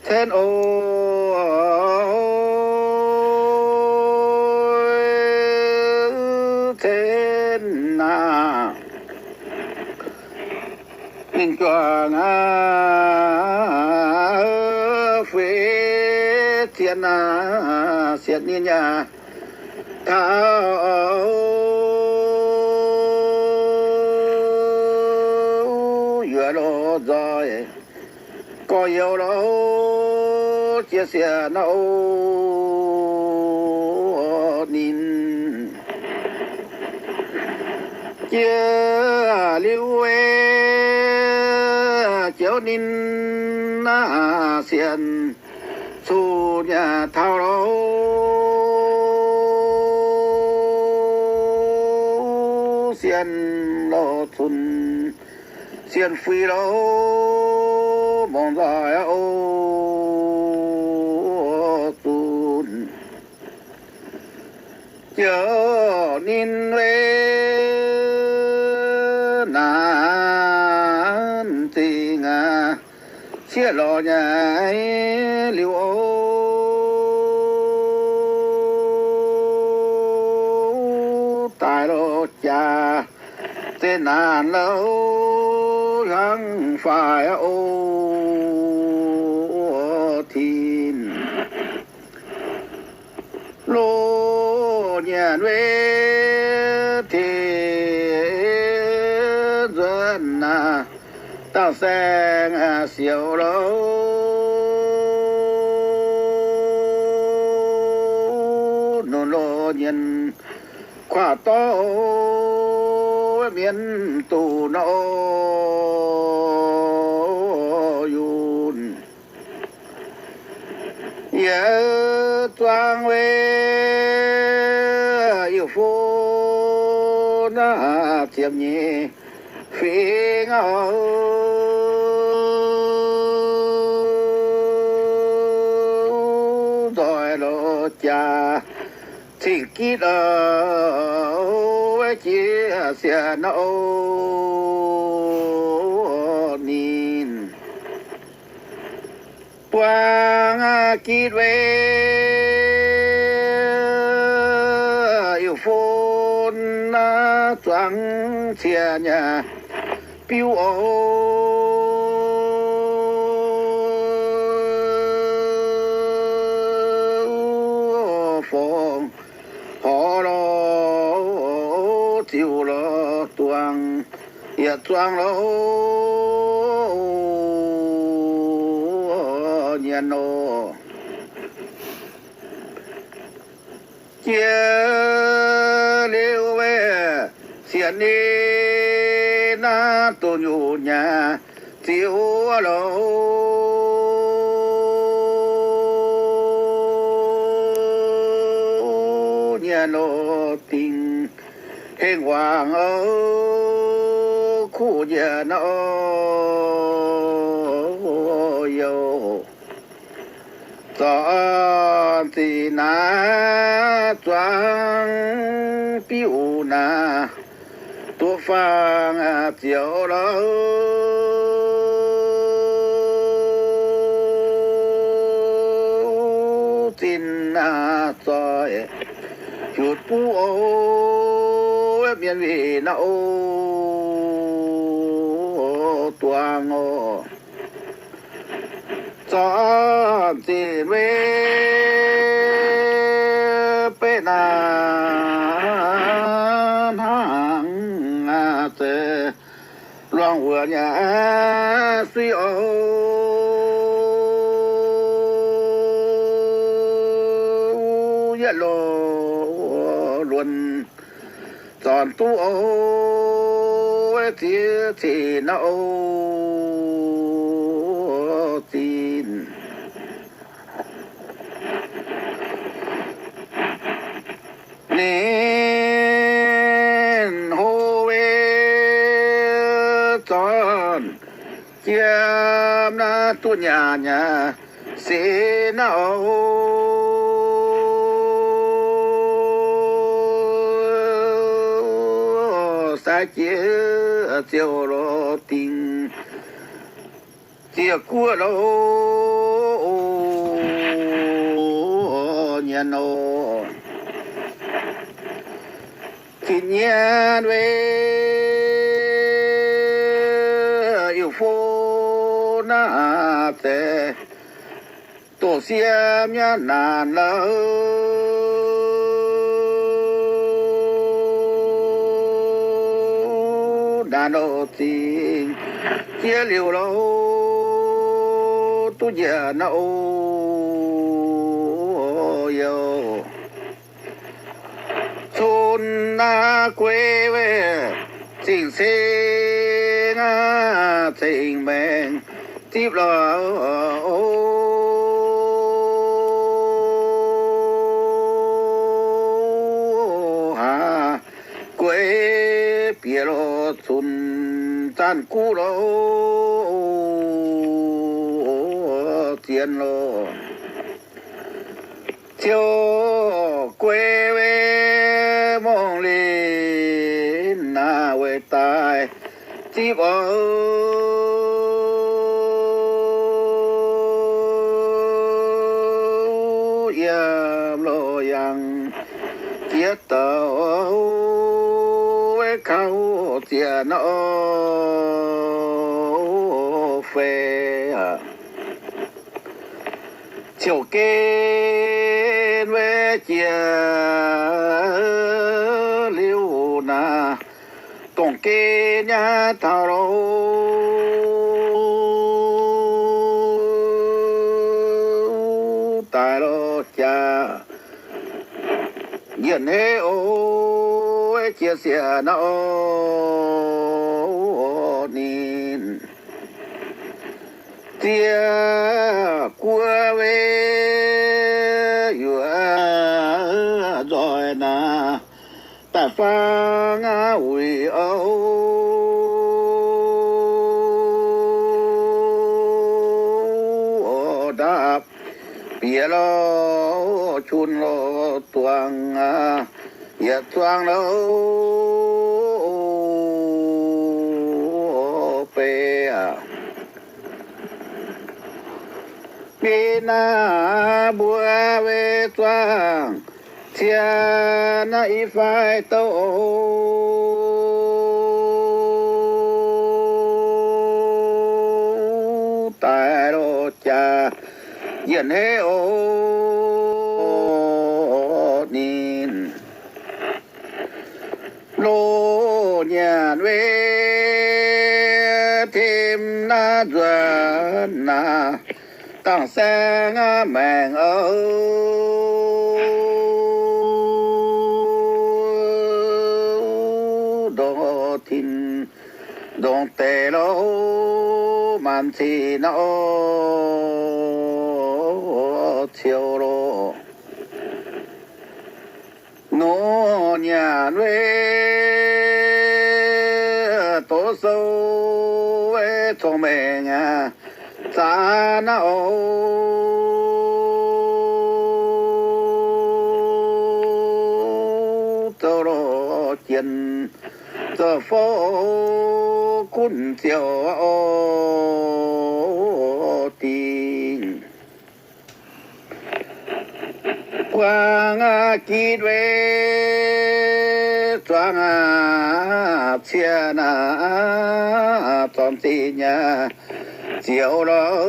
Cen oc, cen aac, ninh juangc aqv, feix cien aac, sienx ninh yaac taux, yuoqc loz nzoih gorx-youz loz, jiex sienx aqv oc. Ninh jiex liuz, jiex ninh sienx cuotv nyei taux loz, sienx loz cunx, sienx feix loz, mungz nzoih oc, zunc jiex ninh weic naanc zingh aqv, cieqv lorz nyei liuz oc, daaih loz jaax, zinh naanc loz hnyangx faix oc, tin loz nyanc weic tin nzuonx aac, dangh saeng siouc loz, nunc loz nyienz kuaaiv dorv, mienv duqv nor yunh yietc zuangx weic yietc fun ziepc nyeic fingx oc, nzoih loz jaax cing-gitv oc, jiex sienx oc, ninh buangv gitv weic yietc fun zuangx cien yaac biuv oc, fongc horc loz, ziux loz duangx, yietc zuangx loz nyanc nor. Jiex liuz weic sienx ninh naaiv duqv nyungc nyanc ziux loz nyanc loz dingc hengx waangc oc, kuv nyanc oc, youh zornc zinh naaiv zuangx biuv naaic, duqv faang ziouc loz, zinh zoih hiuv buv oc, mienh winh naaiv oc, duangx oc. Zornc zinh weic beiv naaiv hnangv, zeiz luangh wuoc nyei suiv oc, yietv loz luonx zornc duqv oc, ziex cin naaiv oc, zinh ninh hlo weic zornc jiem naaiv duqv nyanc nyanc se naaiv oc, sai jiex ziouc loz dingc ziec guoqv loz nor, zinh nyienv weic Iu-Fo naaiv zaeqc, doqc siem nyei naanc lauh naanc nor zingh jiex liuz lauh duqv njiec naaiv o youh. Cun naaiv guei weic zingh ceng, ceng maengx zipv loh, haaix guei bieqc loh cun zanc guv loh zien loh. Ziouc guei weic mongh linh naaiv weic daaih zipv oc yiem loh yangh jiex douc weic kaux zieqc naaiv oc fei aqv. Ziouc gen weic jiex liuz naaiv, dongh gen nyei taux loh daaih loh jaax, yietc hneiv oc, jiex siec naaiv oc ninh. Ziex guoqv weic yuoqc nzoih naaiv, daaih fangv wuic ouc ndapv bieqc loh, cun loh, duangx yietc zuangx loh, beiv aqv. Beiv naaiv mbuo weic zuangx cien naaiv i fai douc daaih loh jaax, yietc hneiv oc ninh. Loz nyanc weic tim naaiv nzuonx naaiv, dangh saeng maengx ouc ndongc tin ndongc deix loh, maanc cin naaiv oc ciou loh. Nor nyanc weic doz sou weic cong-mengh zaax naaiv oc zoux loh jien, zoux fouv gunv ziouc oc dingh. Buangh gitv weic zuangx cien zornc zinh nyei ziouc loh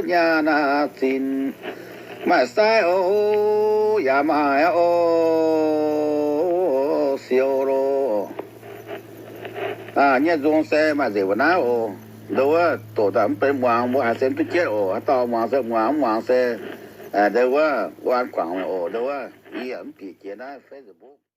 nyanc zinh maaih sai oc, yaac maaih oc siou loh. Nyei nzung se maaih nzengc mbuo naaiv oc. Ndo wuov doqc daaih mv benx muangx, mbuo haiz se mv duqv jienv oc. Haaix dauh muangx se muangx, mv muangx se ndo wuov wuov an guangc oc. Ndo wuov yie mv bieqc jiex naaiv Facebook.